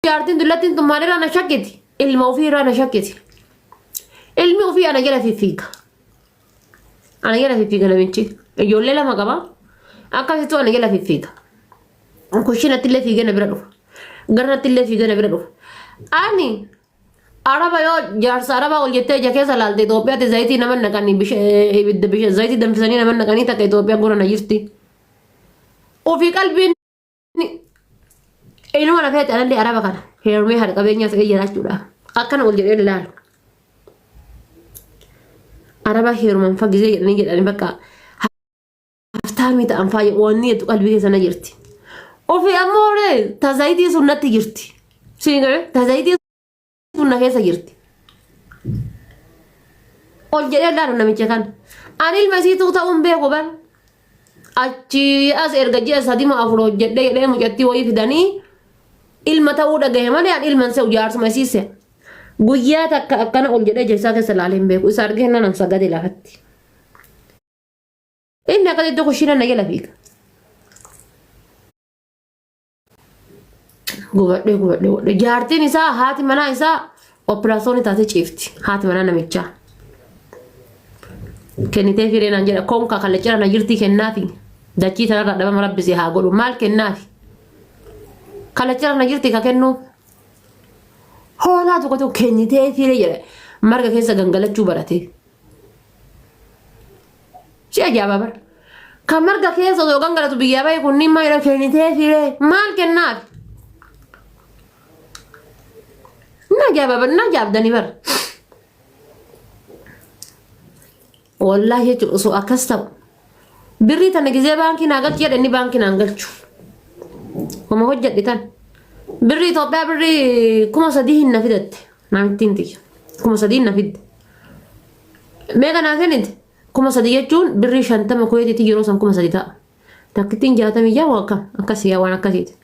Jaartiin dullattiin tun maalirraa na shakkiti? Ilma ofii irraa na shakkiti. Ilmi ofii ana jala fiffiiga. Ana jala fiffiiga namichi. Ijoollee lama qaba. Akkasittuu ana jala fiffiiga. Kushinatti illee fiigee na bira dhufa. Garanatti illee fiigee na bira dhufa. Ani Araba yoo jaarsa Arabaa ol jettee ija keessa laalte Itoophiyaatti zayitii nama naqanii ibidda zayitii danfisanii nama naqanii takka Itoophiyaa gora na jirti. Ofii qalbiin inuma na feete anallee Araba kana heerumee haadha qabeenyaa ta'ee jiraachuudha. Akkana ol jedhee ilaalu. Araba heeruman fagisee jedhanii jedhanii bakka haftaamii ta'an faaya wanni jettu qalbii keessa na jirti. Ofii ammoo ree ta zayitii sun natti jirti. Siin galee ta zayitii sun na keessa jirti. Ol jedhee ilaalu namicha kana. Ani ilma isiituu ta'uun beeku bar. Achi as erga ji'a sadima afur hojjedhee jedhee mucattii wayii fidanii ilma ta'uu dhagahe malee ani ilma hin se'u jaarsuma isii se'a. Guyyaa takka akkana ol jedhee ija isaa keessa ilaalee hin beeku. Isa argee nan sagade lafatti. Inni akkasitti kushiina na jala fiiga. Gubadhee gubadhee gubadhee. Jaartiin isaa haati manaa isaa opiraasoonii taatee ciifti. Haati manaa namichaa. Kennitee firee naan jedha konkaa kallacira na jirtii kennaafi. Dachii tanarraa dhabama rabbi si haa godhu maal kennaafi. Kallacira na jirtii ka kennuuf. Hoolaa tokko tokko kennitee firee jedha. Marga keessa gangalachuu barate. Si ajaa'ibaa bara. Kan marga keessa osoo gangalatu biyyaa bahe kunniin maal jedha kennitee firee maal kennaaf? Na ajaa'ibaa bara na ajaa'ibdanii bara. Wallaahi jechuun osoo akkas ta'u birrii tana gizee baankii naa galchi jedhe inni baankii naan galchu. Homa hojjedhe tan. Birrii Itoophiyaa birrii 3000 hin na fidatte namittiin tiyya. 3000 na fidde. Meeqa naa kennite? 3000 jechuun birrii 50 kuweetiitti yeroo san 3000 ta'a. Takkittiin 66 moo akkam? Akkasii yaa waan akkasiiti.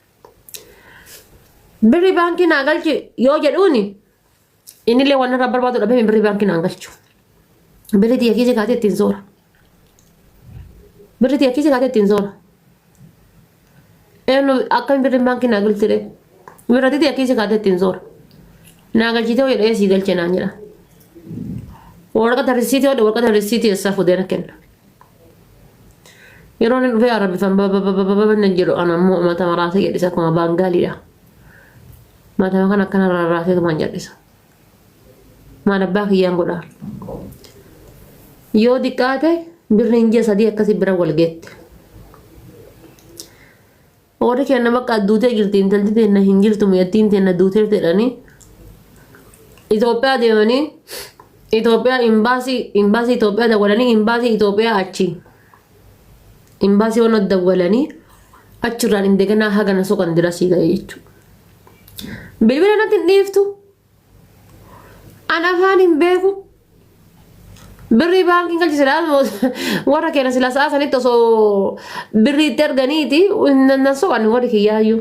Birrii baankii naa galchi yoo jedhuuni innillee waan irraa barbaadu dhabee birrii baankii naan galchu. Birrii tiyya kiisii kaatee ittiin soora. Birrii tiyya kiisii kaatee ittiin soora. Eenyu akkam birriin baankii naa galchite? Birra tiyya kiisii kaatee ittiin soora. Naa galchitee hoo jedhee sii galche naan jedha. Waraqata risiitii hodhe waraqata risiitii eessaa fudee na kenna. Yeroo inni dhufee arabbifan bababababa nan jedhu ana immoo mata maraasee jedhisa akkuma baangaaliidha. Matama kan akkana rarraasee tumaan jedhisa. Maal abbaa kiyyaan godhaa. Yoo diqqaate birriin ji'a 3 akkasii bira wal geette. Warri keenya bakka duutee jirti intalti teenna hin jirtu mucattiin teenna duuteerti jedhanii Itoophiyaa deemanii Itoophiyaa imbaasii imbaasii Itoophiyaa dawwalanii imbaasii Itoophiyaa achi imbaasii waan dawwalanii achirraan indeganaa hagana soqan dirasii ga'e jechuudha. Bilbila natti hin dhiiftu. An afaan hin beeku. Birrii baankiin galchi silaa warra keenya silaa sa'a sanitti osoo birrii itti erganiiti nan soqan warri kiyyaayyuu.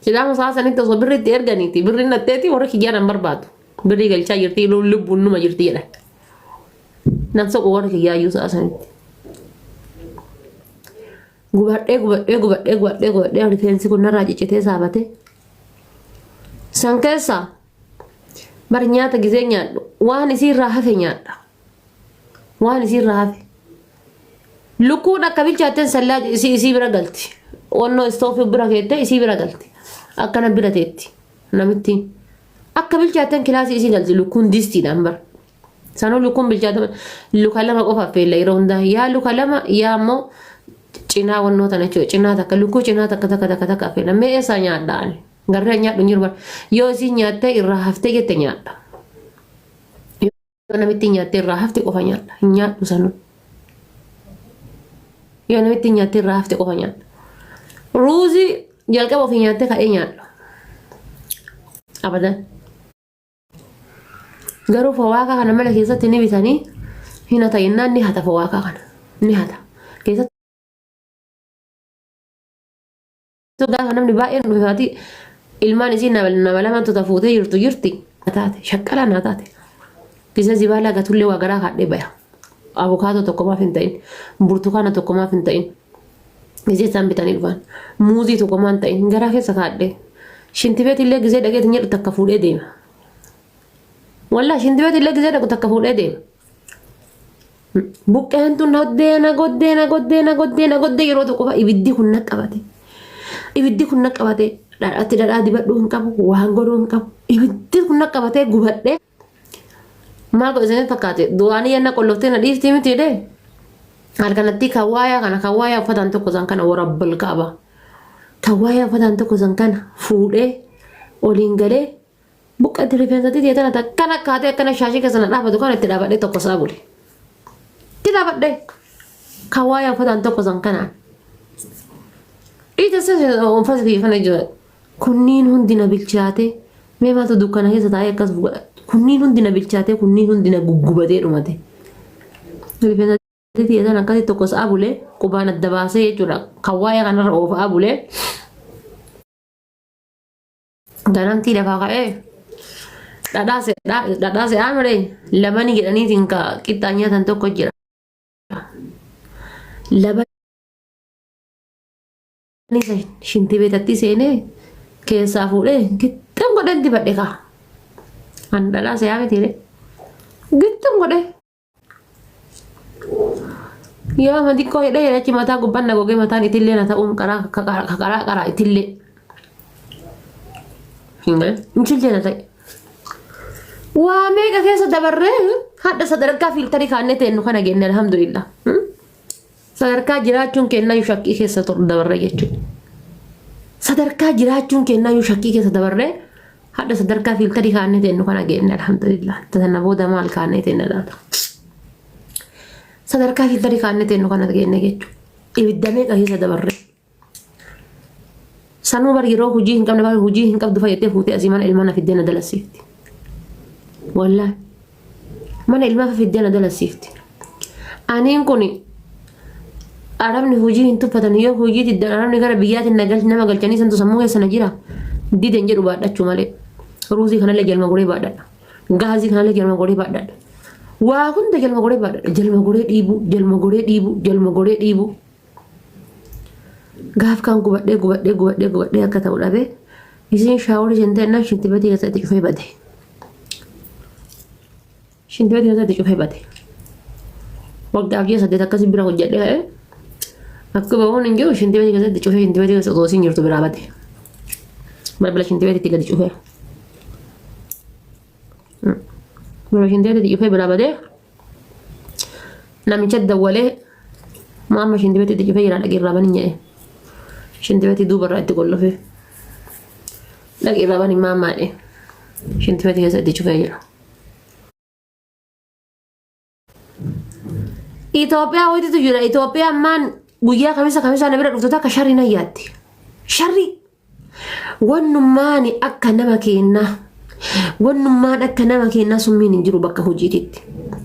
Silaa sa'a sanitti osoo birrii itti erganiiti birriin natteeti warri kiyyaa nan barbaadu. Birrii galchaa jirti lubbuun numa jirti jedhan. Nan soqu warri kiyyaayyuu sa'a sanitti. Gubadhee gubadhee gubadhee gubadhee gubadhee rifeensi kun narraa ciccitee saafate. San keessaa bar nyaata gizee nyaadhu waan isiirraa hafe nyaadha. Waan isiirraa hafe. Lukkuun akka bilchaatteen sallaa isii isii bira galti. Wannoo istoofii bira keettee isii bira galti. Akkana bira teetti namittiin. Akka bilchaatteen kilaasii isii galti lukkuun distiidhaan bara. Sanuu lukkuun bilchaatama luka lama qofa affeella yeroo hundaa yaa luka lama yaa immoo cinaa wannoo tana jechuudha cinaa takka lukkuu cinaa takka takka takka takka affeella mee eessaa nyaadha ani garree nyaadhu hin jiru bara yoo isiin nyaattee irraa haftee jette nyaadha yoo namitti nyaattee irraa hafte qofa nyaadha hin nyaadhu sanuu yoo namitti nyaattee irraa hafte qofa nyaadha ruuzii jalqaba ofii nyaattee ka'ee nyaadha abadan. Garuu fawaakaa kana mana keessatti ni bitanii hin hata jennaan ni hata fawaakaa kana ni hata. Keessattuu gaafa namni baay'een dhufe haati ilmaan isii nama lamatu ta fuutee jirtu jirti taate shaqqalaa naa taate. Gisa zibaalaa gatullee waa garaa kaadhee baya. Abukaatoo tokko maaf hin ta'in burtukaana tokko maaf hin ta'in. Gizee isaan bitanii dhufan muuzii tokko maan ta'in garaa keessa kaadhe. Shintibeet illee gizee dhaqeetiin jedhu takka fuudhee deema. Wallaa shintibeet illee gizee dhaqu takka fuudhee deema. Buqqeen tun goddee na goddee na goddee na goddee na goddee yeroo tokko fa'a ibiddi kun na qabate. Ibiddi kun na qabate dhadhaatti dhadhaa dibadhuu hin qabu waan godhuu hin qabu. Ibiddi kun na qabatee gubadhee. Maal godhe isinitti fakkaate du'aanii yenna qolloftee na dhiiftii miti jedhee halkanatti kan waayaa kana kan waayaa uffataan tokko san kana warabbal kaaba. Kan waayaa uffataan tokko san kana fuudhee oliin galee Buqqatti rifeensatti tiyya tana takkana kaatee akkana shaashii keessa na dhaabatu kana itti dhaabadhee tokko isaa bule. Itti dhaabadhee kan waa'ee uffataan tokko san kanaan. Dhiita uffata kiyya kana jira. Kunniin hundi na bilchaatee mee maaltu dukkana keessa taa'ee akkas godha. Kunniin hundi na bilchaatee kunniin hundi na guggubatee dhumate. Rifeensa tiyya tana akkasii tokko sa'a bulee qubaan adda baasee jechuudha. Kan waa'ee kanarra oofaa bulee. Ganamtii lafaa ka'ee dhadhaa se'aa malee lamani jedhaniitiin ka qixxaa nyaatan tokko jira. Labanii san shinti beetatti seenee keessaa fuudhee gixxam godheen dibadhe kaa. An dhadhaa se'aa miti jedhee gixxam godhee. Yoo ama xiqqoo hidhee jedhe achi mataa gubbaan na gogee mataan itillee na ta'uun qaraa ka qaraa qaraa itillee. Hin galee itillee na ta'e. Waa meeqa keessa dabarree hadha sadarkaa fiiltarii kaannee teennu kana genne alhamdulillah. Sadarkaa jiraachuun kennaayyuu shakkii keessa dabarree jechuudha. Sadarkaa jiraachuun kennaayyuu shakkii keessa dabarree hadha sadarkaa fiiltarii kaannee teennu kana geenne alhamdulillah. Tana booda maal kaannee teenna laata? Sadarkaa fiiltarii kaannee teennu kana geenne jechuudha. Ibidda meeqa keessa dabarree? Sanuu bar yeroo hojii hin qabne bar hojii hin qabdu fayyadtee fuutee asii mana ilmaa na fiddee na dalasiifti. Wallaahi. Mana ilmaa fiddee na dalasiifti. Aniin kun arabni hojii hin tuffatan yoo hojii diddan arabni gara biyyaatiin na galchi nama galchanii santu sammuu keessa na jira. Diden jedhu baadhachuu malee. Ruuzii kanallee jalma goree baadhadha. Gaazii kanallee jalma goree baadhadha. Waa hunda jalma goree baadhadha. Jalma goree dhiibuu, jalma goree dhiibuu, jalma goree dhiibuu. Gaaf kaan gubadhee gubadhee gubadhee gubadhee akka ta'u dhabee isiin shaaworii seentee jennaan shintibeetii keessatti cufee bade. Shintibeetii keessatti cufee bade. Waggaaf ji'a 8 akkasii bira hojjedhee ka'ee akka bahuun hin jiru shintibeetii keessatti cufee shintibeetii keessa osoo isiin jirtu biraa bade. Balbala shintibeetiitti gadi cufee. Balbala shintibeetiitti cufee biraa badee namicha dawwalee maama shintibeetiitti cufee jira dhaqee irraa bani jedhe. Shintibeetii duuba irraa itti qollofee dhaqee irraa bani maamaa jedhe. Shintibeetii keessa itti cufee jira. Itoophiyaa wayititu jira. Itoophiyaa ammaan guyyaa kamisa kamisaa na bira dhuftu takka sharri na yaaddi. Sharri. Wannummaani akka nama keennaa. Wannummaan akka nama keennaa summiin hin jiru bakka hojiititti.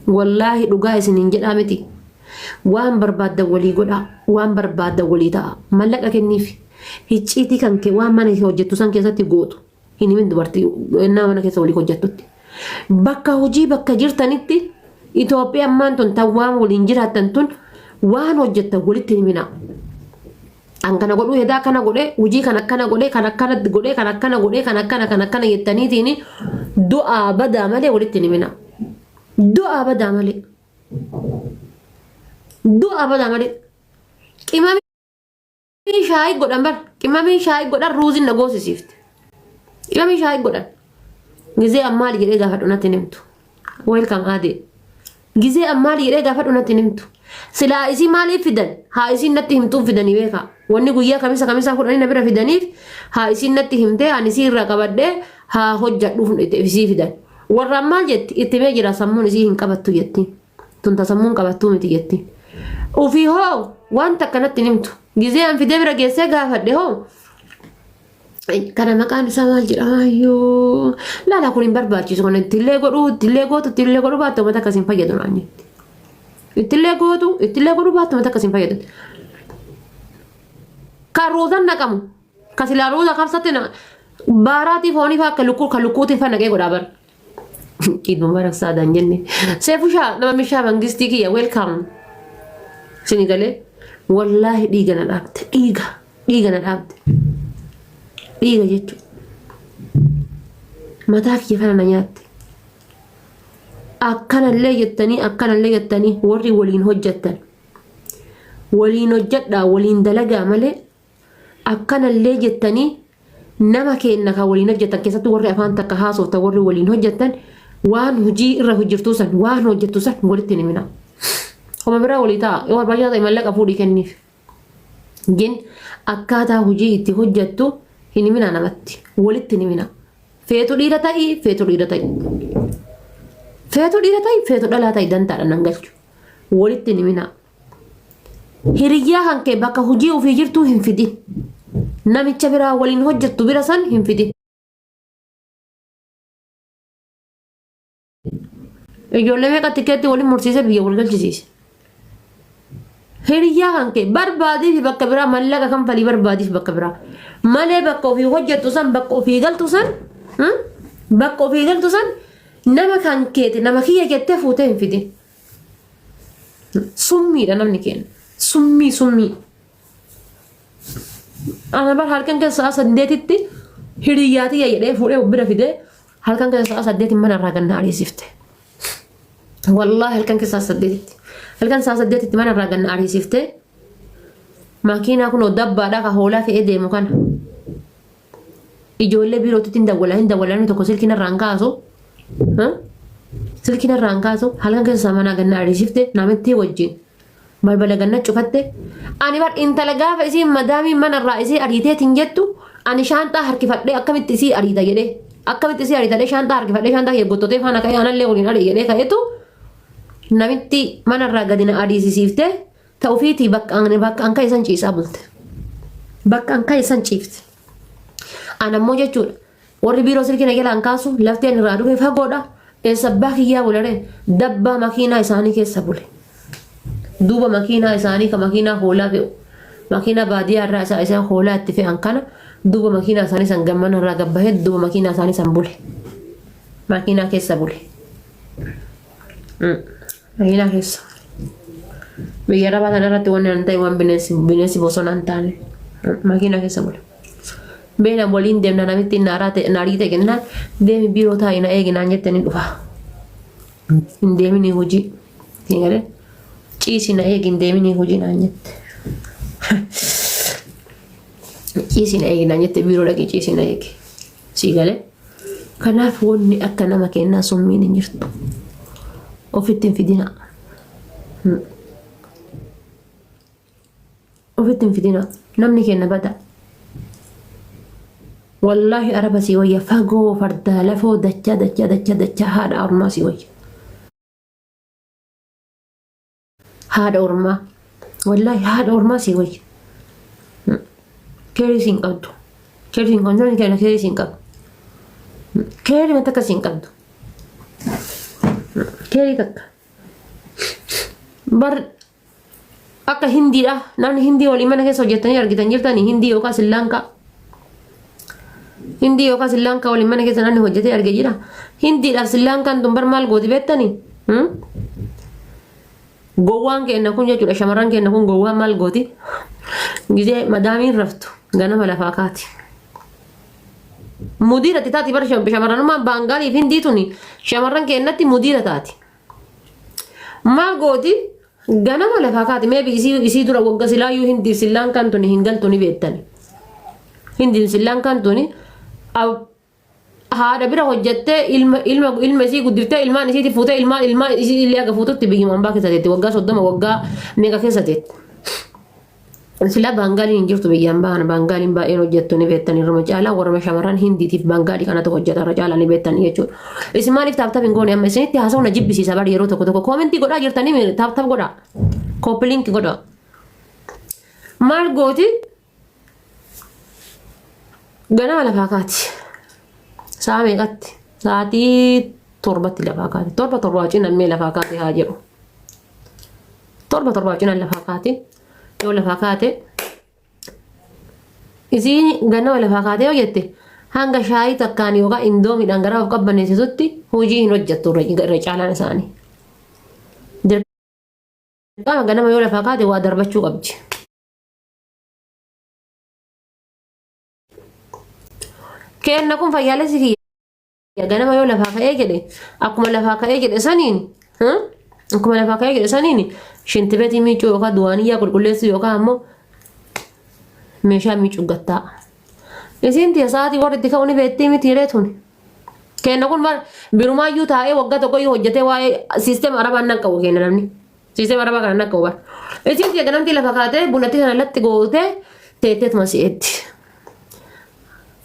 Wallaahi dhugaa isin hin jedhaa miti. Waan barbaaddan walii godhaa. Waan barbaaddan walii ta'a. Mallaqa kenniif. Hicciitii kan kee waan mana kee hojjettu san keessatti gootu. Hin himin dubartii ennaa mana keessa walii hojjettutti. Bakka hojii bakka jirtanitti Itoophiyaan maan tun tan waan waliin jiraattan tun waan hojjettan walitti hin himinaa. An kana godhuu hedaa kana godhee hojii kana akkana godhee kan akkana godhee kan akkana godhee kan akkana kan akkana jettaniitiin du'aa badaa malee walitti hin himinaa. Du'aa badaa malee. Du'aa badaa malee. Qimamii shaayii godhan bar qimamii shaayii godhan ruuziin na goosisiifti. Qimamii shaayii godhan. Gizee ammaali jedhee gaafadhu natti hin himtu. Welcome aadee. Gizee ammaali jedhee gaafadhu natti hin himtu. Silaa isii maaliif fidan? Haa isiin natti himtuun fidanii beekaa. Wanni guyyaa kamisa kamisaa fudhanii na bira fidaniif haa isiin natti himtee ani isii irraa qabadhee haa hojjadhuuf isii fidan. Warraan maal jetti? Itti himee jira sammuun isii hin qabattu jetti. Tun ta sammuun qabattuu miti jetti. Ofii hoo wanta akkanatti hin himtu. Gizee an fidee bira geessee gaafadhe hoo kana maqaan isaa maal jedhama ayyoo laala kun hin barbaachisu kana ittillee godhuu ittillee gootu ittillee godhuu baattu uummata akkas hin fayyadu naan jetti. Ittillee gootu ittillee godhuu baattu uummata akkas hin fayyadu. Kan ruuzan naqamu kan silaa ruuza kabsatti baaraatii foonii fa'aa akka lukkuu kan lukkuutiin fa'aa naqee godhaa bara. Eid Mubarak Saadaan jenne. Seefushaa nama mishaa mangistii kiyya welcome. Sini galee. Wallaahi dhiiga na dhaabde. Dhiiga. Dhiiga na dhaabde. Dhiiga jechuudha. Mataa kiyya kana na nyaatte. Akkanallee jettanii akkanallee jettanii warri waliin hojjettan. Waliin hojjedhaa waliin dalagaa malee akkanallee jettanii nama keenna kan waliin hojjettan keessattuu warri afaan takka haasoftan warri waliin hojjettan waan hojii irra hojjirtuu san waan hojjettu san walitti hin himina. Homa biraa walii ta'a yoo barbaachisaa ta'e mallaqa fuudhii kenniif. Gin akkaataa hojii itti hojjettu hin himinaa namatti walitti hin himinaa. Feetu dhiira ta'i feetu dhiira ta'i. Feetu dhiira ta'i feetu dhalaa ta'i dantaadha nan galchu. Walitti hin himinaa. Hiriyyaa kan kee bakka hojii ofii jirtuu hin fidin. Namicha biraa waliin hojjettu bira san hin fidin. Ijoollee meeqa tikeetti waliin mursiisee biyya wal galchisiise. Hiriyyaa kan kee barbaadiif bakka biraa mallaqa kanfalii barbaadiif bakka biraa. Malee bakka ofii hojjettu san bakka ofii galtu san bakka ofii galtu san nama kan keeti nama kiyya jettee fuutee hin fidin. Summiidha namni keenya. Summii summii. Ana bar halkan keessa sa'a saddeetitti hiriyyaa tiyya jedhee fuudhee bira fidee halkan keessa sa'a saddeetiin mana irraa ganna ariisifte. Wallaahi halkan keessa sa'a saddeetitti. Halkan sa'a saddeetitti mana irraa ganna ariisifte. Makiinaa kunoo dabbaadhaa ka hoolaa fe'ee deemu kana. Ijoollee biirootitti hin dawwala hin dawwala namni tokko silkii narraa hin kaasu. Silkii narraa hin kaasu halkan keessa manaa ganna ariisifte namittii wajjin balbala ganna cufatte. Ani bar intala gaafa isiin madaamiin manarraa isii ariiteetiin jettu ani shaanxaa harkifadhee akkamitti isii ariita jedhee akkamitti isii ariita jedhee shaanxaa harkifadhee shaanxaa kiyya gottotee faana ka'ee anallee waliin arii jedhee ka'eetu namitti manarraa gadi na ariisisiifte. Ta ofiitii bakka an bakka an ka'e san ciisaa bulte. Bakka an ka'e san ciifte. An ammoo jechuudha warri biiroo silkii na jalaan kaasu lafti an irraa dhufe fagoodha. Eessa abbaa kiyyaa bularee dabbaa makiinaa isaanii keessa bule. Duuba makiinaa isaanii ka makiinaa hoolaa fe'u. Makiinaa baadiyyaa irraa isaa isaan hoolaa itti fe'an kana duuba makiinaa isaanii san gammana irraa gabbahee duuba makiinaa isaanii san bule. Makiinaa keessa bule. Makiinaa keessa. Biyya arabaa kana irratti wanni an ta'e waan bineensi bineensi bosona hin taane. Makiinaa keessa bula. Beena waliin deemna namitti naaraa ta'e naarii ta'e kennaan deemi biiroo taa'i na eegi naan jette ni dhufa. Hin deeminii hojii. Siin galee ciisi na eegi hin deeminii hojii naan jette. Ciisi na eegi naan jette biiroo dhaqii ciisi na eegi. Sii galee. Kanaaf wanni akka nama kennaa summiin hin jirtu. Ofitti hin fidinaa. Ofitti hin fidinaa. Namni kenna bada. Wallaahi araba sii wayya fagoo fardaa lafoo dachaa dachaa dachaa dachaa haadha ormaa sii wayya. Haadha ormaa. Wallaahi haadha ormaa sii wayya. Keerii siin qabdu. Keerii siin qabdu. Namni kenna keerii siin qabu. Keerii mata akka siin qabdu. Keerii takka. Bar akka hindiidha. Namni hindii waliin mana keessa hojjettanii argitan jirtanii hindii yookaan sillaankaa. Hindii yookaan sillaankaa waliin mana keessa namni hojjetee arge jira. Hindiidhaaf sillaankaan tun bar maal gooti beektanii? Gowwaan keenya kun jechuudha shamarran keenya kun gowwaan maal gooti? Gizee madaamiin raftu ganama lafaa kaati. Mudiira itti taati bara shamarranummaan baangaalii fi hindii tuni shamarran keenyatti mudiira taati. Maal gooti? Ganama lafaa kaati meebi isii isii dura wagga silaayyuu hindiif sillaankaan tuni hin galtu ni beektani. Hindiif sillaankaan tuni haadha bira hojjattee ilma ilma ilma isii guddiftee ilmaan isiitti fuutee ilmaan ilmaan isii illee haga fuututti biyyuma ambaa keessa teetti waggaa 30 waggaa meeqa keessa teetti. Silaa baangaaliin hin jirtu biyya ambaa kana baangaaliin baay'een hojjettu ni beektan irruma caalaa warra shamarran hindiitiif baangaalii kanatu hojjeta irra caalaa ni beektan jechuudha. Isin maaliif tap tap hin goone amma isinitti haasa'u na jibbisiisa bari yeroo tokko tokko koomentii godhaa jirtanii tap tap godhaa copy link godhaa. Maal gooti ganama lafaa kaati. Sa'a meeqatti? Sa'aatii torbatti lafaa kaati. Torba torbaa cinammee lafaa kaati haa jedhu. Torba torbaa cinaan lafaa kaati. Yoo lafaa kaate isiin ganama lafaa kaatee yoo jette hanga shaayii takkaan yookaan indoomiidhaan garaa of qabbaneessitutti hojii hin hojjettu irra caalaan isaanii. Dirqama ganama yoo lafaa kaate waa darbachuu qabdi. Keenna kun fayyaalessi kiyya ganama yoo lafaa ka'ee jedhe akkuma lafaa ka'ee jedhe saniin akkuma lafaa ka'ee jedhe saniin shintibeetii miicuu yookaan duwaaniyyaa qulqulleessuu yookaan ammoo meeshaa miicuu gattaa. Isiin tiya sa'aatii warri itti ka'u ni beektii miti reetuni. Keenna kun birumaayyuu taa'ee waggaa tokkoyyuu hojjetee waa'ee siisteema arabaa nan qabu keenna namni. Siisteema arabaa kana nan qabu bara. Isiin tiya ganamtii lafa kaatee bunatti kana latti gootee teetteetuma si'eetti.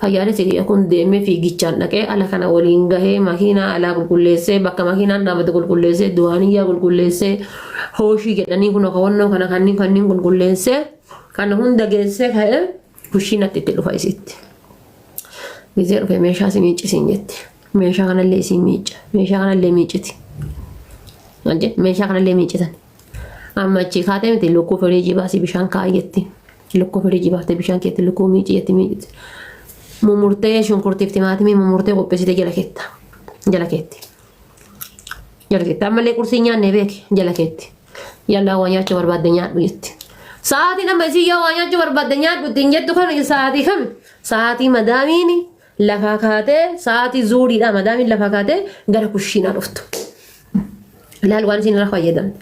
Fayyaalee kiyya kun deemee fiigichaan dhaqee ala kana waliin gahee makiinaa alaa qulqulleessee bakka makiinaan dhaabate qulqulleessee duwaaniyyaa qulqulleessee hooshii jedhanii kun kawannoo kana kanneen kanneen qulqulleessee kana hunda geessee ka'ee kushiinatti itti dhufa isitti. Gizee dhufe meeshaa si miiccisiin jetti. Meeshaa kanallee isiin miicca. Meeshaa kanallee miicciti. Meeshaa kanallee miiccitan. Amma achi kaatee miti lukkuu firiijii baasii bishaan kaa'i jetti. Lukkuu firiijii baaftee bishaan keetti lukkuu miici jetti miiciti. Mumurtee shunkurtiif timaatimii mumurtee qopheessitee jala keetta. Jala keetti. Jala keetti. Ammallee qursii nyaannee beeki jala keetti. Yallaa waa nyaachuu barbaadde nyaadhu jetti. Sa'aatiin amma isii yoo waa nyaachuu barbaadde nyaadhu ittiin jettu kana sa'aatii kami? Sa'aatii madaamiin lafaa kaatee sa'aatii zuuriidha madaamiin lafaa kaatee gara kushiinaa dhuftu. Ilaal waan isin irraa fayyadamte.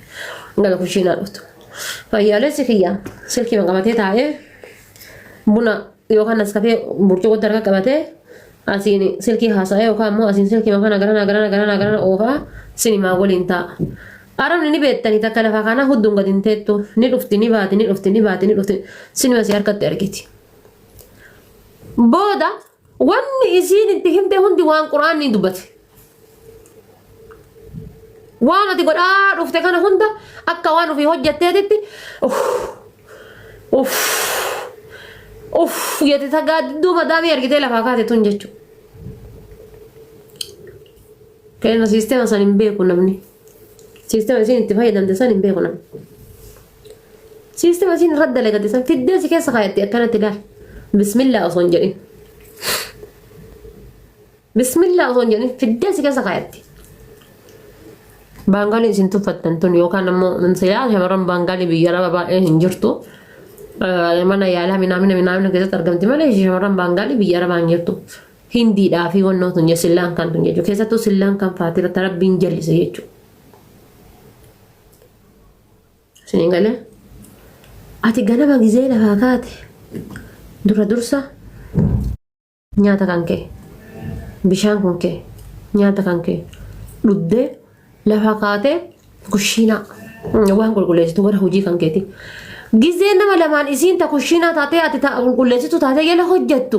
Gara kushiinaa dhuftu. Fayyaalessi kiyya silkii qabatee taa'ee buna yookaan naskafee burcuqqootti harka qabatee asiin silkii haasa'ee yookaan immoo asiin silkii kana garana garana garana garana oofaa sinimaa waliin taa'a. Arabni ni beektanii takka lafa kana hudduun gadi hin teettu ni dhufti ni baati ni dhufti ni baati ni dhufti sinima si harkatti argiti. Booda wanni isiin itti himte hundi waan quraanni dubbate. Waan ati godhaa dhufte kana hunda akka waan ofii hojjetteetitti uff uff uff jette tagaaddidduu madaamii argitee lafaa kaate tun jechuudha. Kenna siisteema san hin beeku namni. Siisteema isiin itti fayyadamte san hin beeku namni. Siisteema isiin irra dalagate san fiddee si keessa kaayatte akkanatti ilaali. Bismillaa osoo hin jedhin. Bismillaa osoo hin jedhin fiddee si keessa kaayatti. Baangaalii isin tuffattan tun yookaan ammoo silaa shamarran baangaalii biyya araba baay'ee hin jirtu. Mana yaalaa minaamina minaamina keessatti argamti malee shamarran baangaalii biyya arabaa hin jirtu. Hindiidhaa fi wannoo tun sillaan kan tun jechuudha. Keessattuu sillaan kan faatira tarabbiin jallise jechuudha. Isin galee ati ganama gizee lafaa kaate dura dursa nyaata kan kee bishaan kun kee nyaata kan kee dhuddee lafa kaatee kushiinaa waan qulqulleessitu gara hojii kan keeti. Gizee nama lamaan isiin ta kushiinaa taatee ati ta qulqulleessitu taatee jala hojjettu.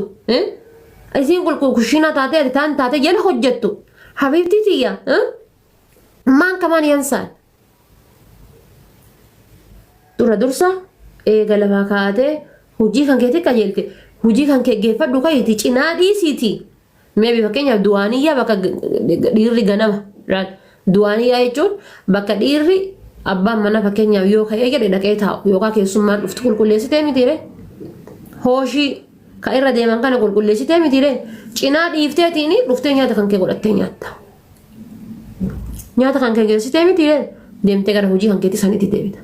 Isiin kushiinaa taatee ati taan taatee jala hojjettu. Habiibtii tiyya. Maan kamaan yansaan. Dura dursa eega lafaa kaatee hojii kan keetti qajeelte hojii kan kee geeffadhu ka'iiti cinaa dhiisiiti. Meebi fakkeenyaaf du'aaniyyaa bakka dhiirri ganama du'aaniyyaa jechuun bakka dhiirri abbaan manaa fakkeenyaaf yoo ka'ee jedhe dhaqee taa'u yookaan keessummaan dhuftu qulqulleessitee mitiire hooshii ka irra deeman kana qulqulleessitee mitiire cinaa dhiifteetiin dhuftee nyaata kan kee godhattee nyaatta. Nyaata kan kee geessitee miti deemtee gara hojii kan keetii sanitti deebita.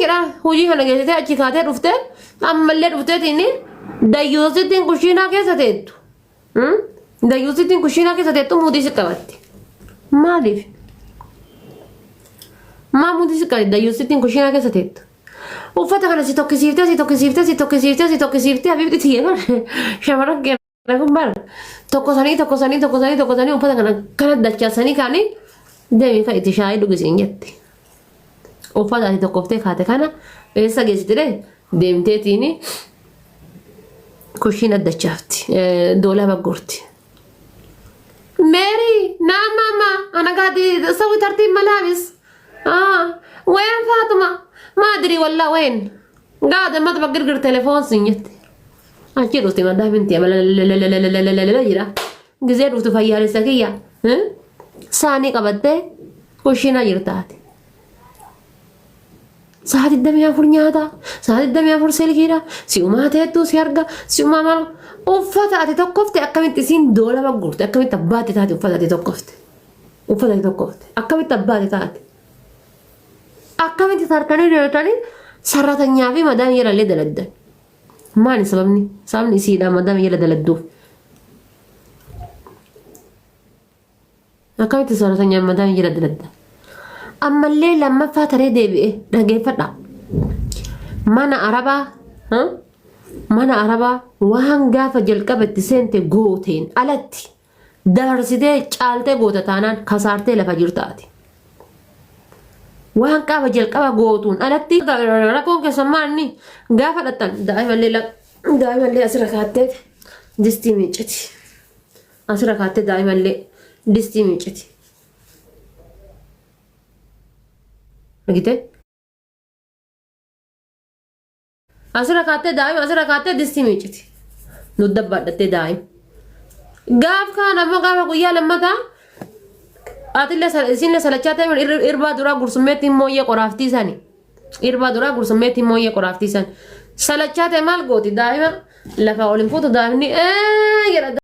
Jedhaa hojii kana geessitee achi kaatee dhuftee ammallee dhufteetiin dayyuusittiin kushiinaa keessa teettu. Dayyuusittiin kushiinaa keessa teettu muudii si qabatti. Maaliif? Maa muudii si qabatti dayyuusittiin kushiinaa keessa teettu? Uffata kana si tokkisiiftee si tokkisiiftee si tokkisiiftee si tokkisiiftee habiibti tiyya bar shamarran keenya kun bar tokkosanii tokkosanii tokkosanii tokkosanii uffata kana kana dachaasanii kaanii deemii kan itti shaayii dhugisiin jetti. Uffata ati tokkoftee kaate kana eessa geessite ree deemteetiin kushiina dachaafti doolaba goorti. Mary, na mama, ana قاعد اسوي ترتيب ملابس. اه وين فاطمة؟ ما ادري والله وين. قاعدة ما تبقى قرقر تليفون سنجت. Achi dhufti madaaminti la jira. Gizee dhuftu fayyaalessa kiyya. Saanii qabattee kushiinaa jirtaati. Sa'a 24 nyaata, sa'a 24 silkiidha, si'umaa teettuu si arga, si'umaa maal uffata ati tokkofte akkamitti isiin doolaba guurte akkamitti abbaatti taate uffata ati tokkofte. Uffata tokkoofte. Akkamitti abbaate taate? Akkamitti tarkanii deemtanii sarratanyaa fi madaamii jalallee daladdan? Maali sababni? Sababni isiidha madaamii jala daladduuf. Akkamitti sarratanyaa madaamii jala daladdan? Ammallee lammaffaa taree deebi'e dhageeffadha. Mana arabaa mana arabaa waan gaafa jalqaba itti seente gooteen alatti Dabarsitee caaltee goota taanaan kasaartee lafa jirtaati. Waan qaaba jalqaba gootuun alatti rakkoon keessan maalni gaafa dhattan daa'imallee daa'imallee asirra kaattee distii miicciti. Asirra kaattee daa'imallee distii miicciti. Argitee? Asirra kaattee daa'ima asirra kaattee distii miicciti. Nu dabbaadhattee daa'ima. Gaaf kaan ammoo gaafa guyyaa lammataa atillee isinillee salachaa ta'e irbaa duraa gursummeetti mooyyee qoraaftii sani. Irbaa duraa gursummeetti mooyyee qoraaftii sani. Salachaa ta'e maal gooti daa'ima lafa ol hin fuutu daa'imni ee jedha.